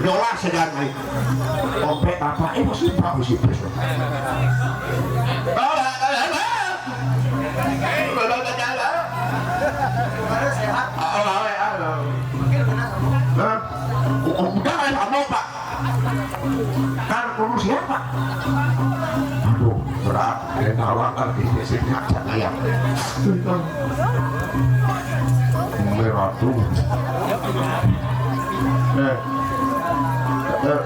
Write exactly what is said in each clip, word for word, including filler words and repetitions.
Yolah segan mai. Ompek bapak, eh, masih pak, masih bes. Sehat. Hah? Udah, eh, kamu, Pak. Kan guru siapa? Aduh, berat. Kayak nawa kan di sini aja kayak. Merah tuh. Eh. Eh.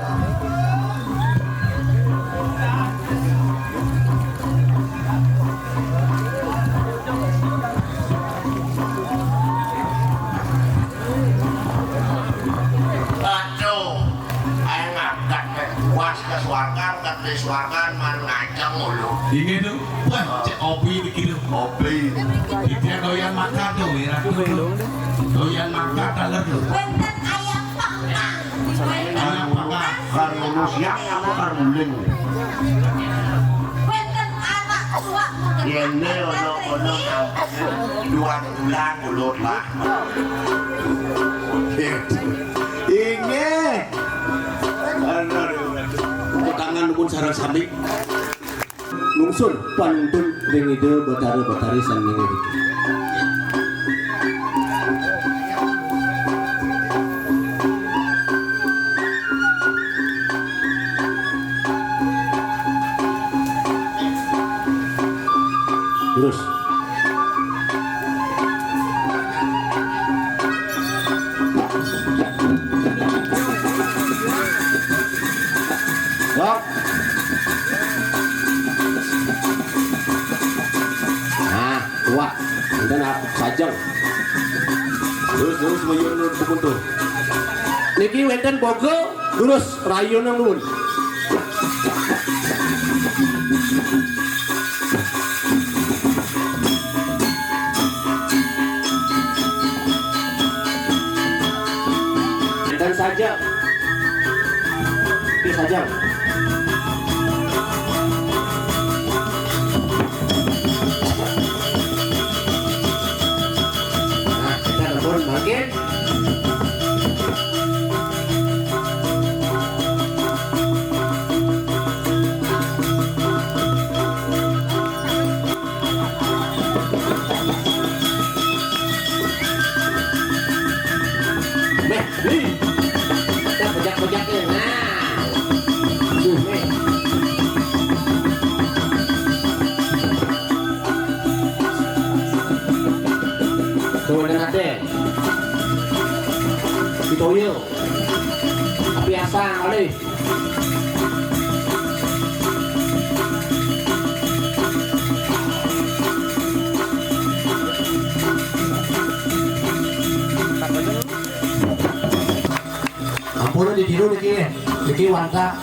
Aduh, ayo ngangkat, eh. Puas ke suarga, angkat di suarga, man ngajeng mulu. Ini tuh, wah, cek kopi begitu. Kopi. Kita doyan makan tuh, ya, tuh. Doyan makan, taler tuh. Wénten ayam panggang. Wénten ayam panggang. Kar ngono siap apa kar nguling? Wénten anak tuak. Yéné ana-ana dua bulan mulut lah. Inggih. Tepuk tangan pun sareng sami. Lungsur pantun ring Ida Batara Batari sané ngiring. Terus. Wah. Nah, wah, wénten sajeng. Terus, terus, mayun nuju pukuntul. Niki wénten boga, terus rayunan nuwun. Dan saja. Itu saja. Nah, kita telepon bangkit. Meh, nih. Kita bejak-bejak nih. Nah. Tuh, nih. Tuh, udah nanti. Kita yuk. Tapi asal, oleh. Ampun, ditiru niki, niki wantah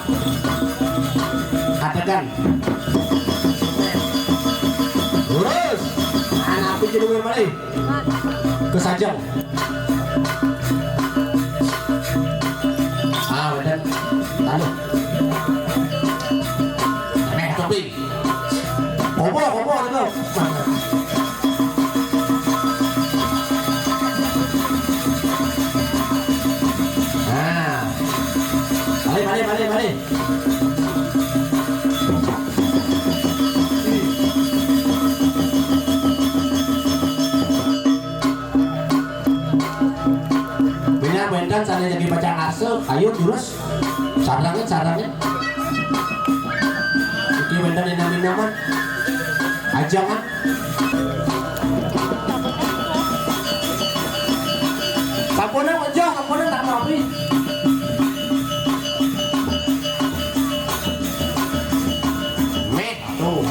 atekan. Terus, anak aku jadi malih. Kesajeng. Ah, wénten. Anu. Meh, kopi. Kopo, kopo, itu. Nah. Balik, balik, balik, balik. Bila wénten sané jagi pacang arsa, ayo terus. Sarangin, sarangin. Iki wénten inam-inaman. Ajangan. Sampunan, Mas Jo, sampunan tak ngopi. Meh, tuh.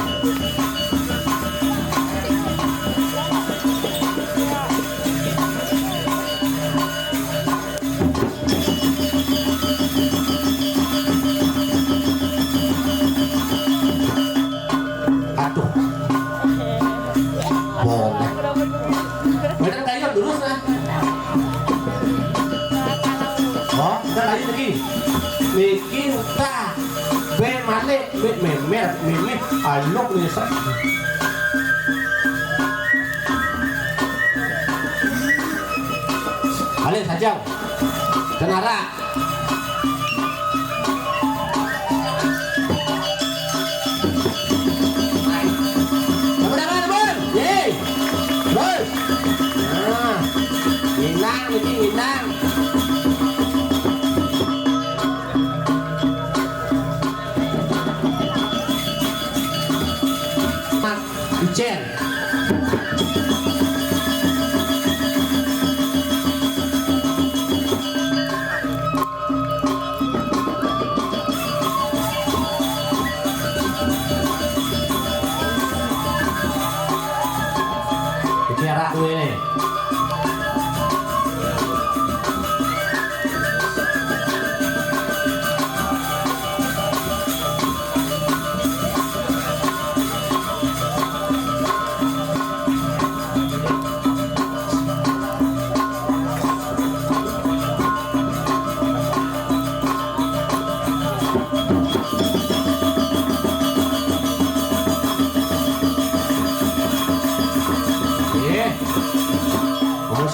Aduh. Boleh. Bener kayu lurus lah. Oh, kita kayu lagi. Niki entah. Be malik, be memer, mimih, aluk nih, sa. Balik saja. Tenara.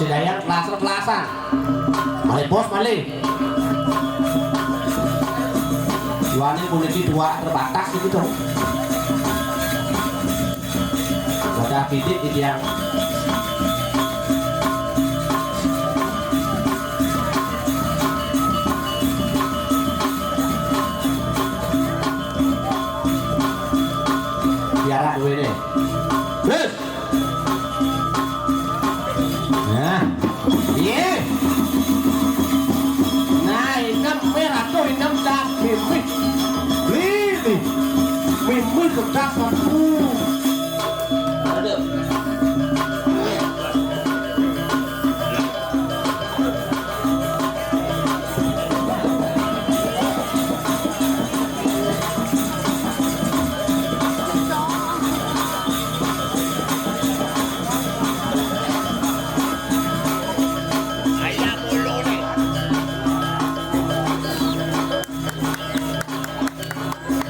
Jaya kelas-kelasan. Malih bos malih. Duaning puniki dua terbatas gitu. Wadah pidik di tiang. Biara duwene. Terus. Nah. Iya. Nah, inem mih ratu, inem dah mimih. Lili. Mimih kedas aku. Aduh.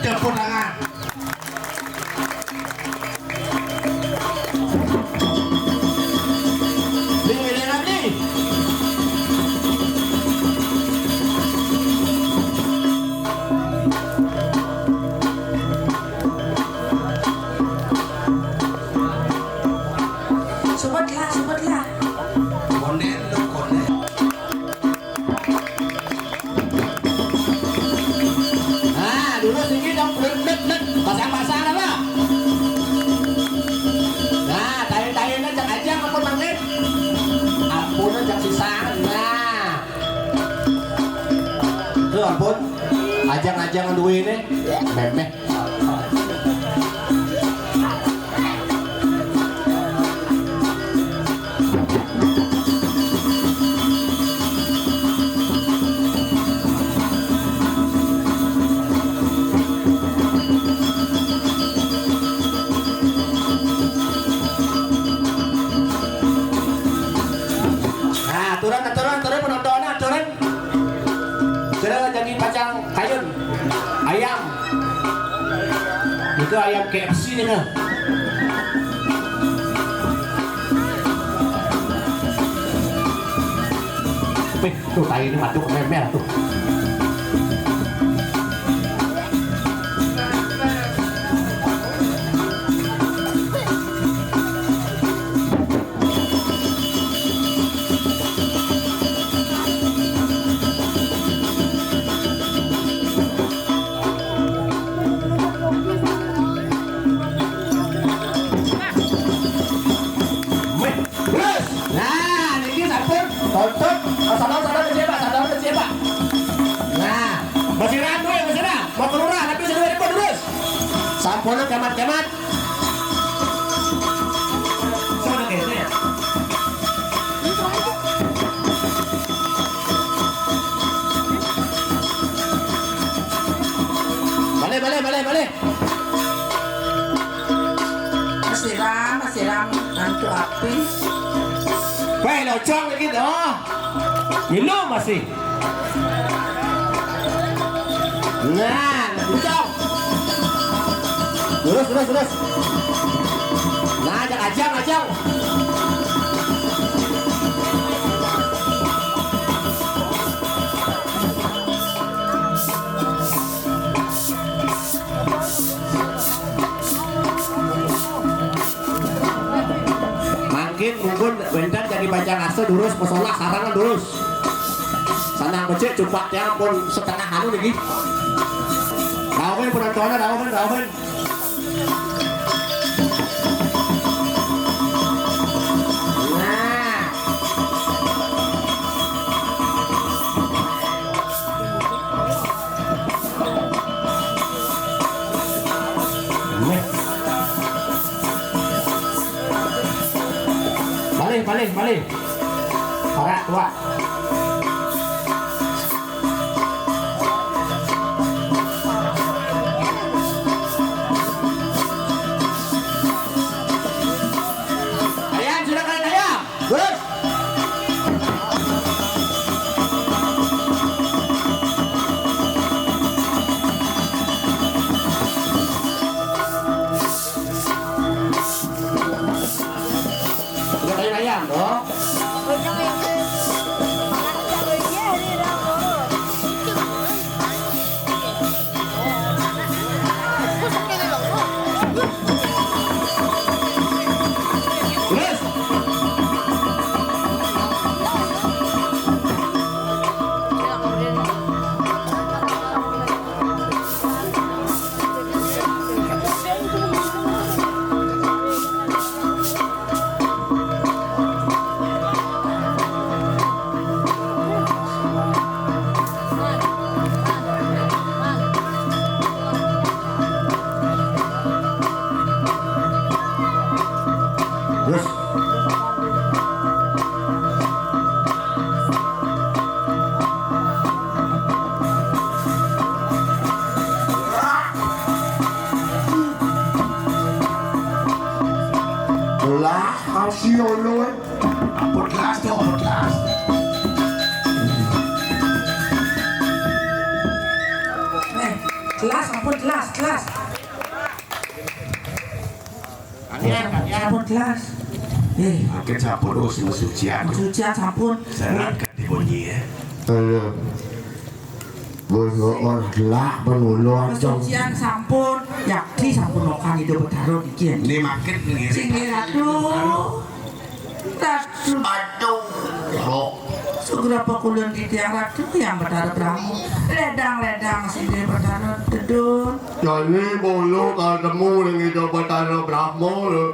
Tepuk tangan. Beli, beli, beli. Subetlah, subetlah. Konden, lu konden. Nah, dulu sini dong, blet, blet, blet. Pasang-pasang apa? Nah, taye-tayene cek aja ampun mangke. Ampun cek sisan. Nah. Tuh ampun. Ajang-ajang duwe ini. Memeh. Nah, turun, turun, turun, penonton, turun. Sudah jadi pacang kayun ayam. Itu ayam K F C nih, nah. Wih, tuh tai ini madu memer tuh. Wes. Nah, niki sampun tutup. Oh, sabar, sabar, kecil, Pak. Sabar, kecil, Pak. Nah, Mas Iram, weh, Mas Iram. Mau keluar, tapi sudah ribut terus. Sampun, kemat-kemat. Sudah, kecil. Balik, balik, balik, balik. Masiram, masiram, antuk api. Weh, locong lagi dah. Minum masih. Nah, locong. Terus, terus, terus. Nah, ajak, ajak, ajak. Mangkin mungkin wénten jagi panjang asa durus, masalah sarangan durus. Sanang becik cupak tiang pun setengah anu niki. Rauhin penontonnya, rauhin, rauhin. Nah. Malih, malih, malih. Parak tuak. Ayam, sudah kalian ayam? Terus. Udah kayak ayam, dong. Si Olo, eh. Ampun telas to, ampun telas. Eh, telas, ampun telas, telas. Ampun telas. Eh, angkat sampun, oh, sing sucian. Sucian sampun. Serat kan dibunyi, ya. Iya. Wis kok lah menulung. Sucian sampun, yakti sampun nokan Ida Betara niki. Ini makin ngiring. Sing Ratu. Ratu. Aduh. Sugra pakulun titiang Ratu Hyang Betara Brahma. Ledang-ledang sida Betara tedun. Jani bolo katemu ring Ida Betara Brahma lho.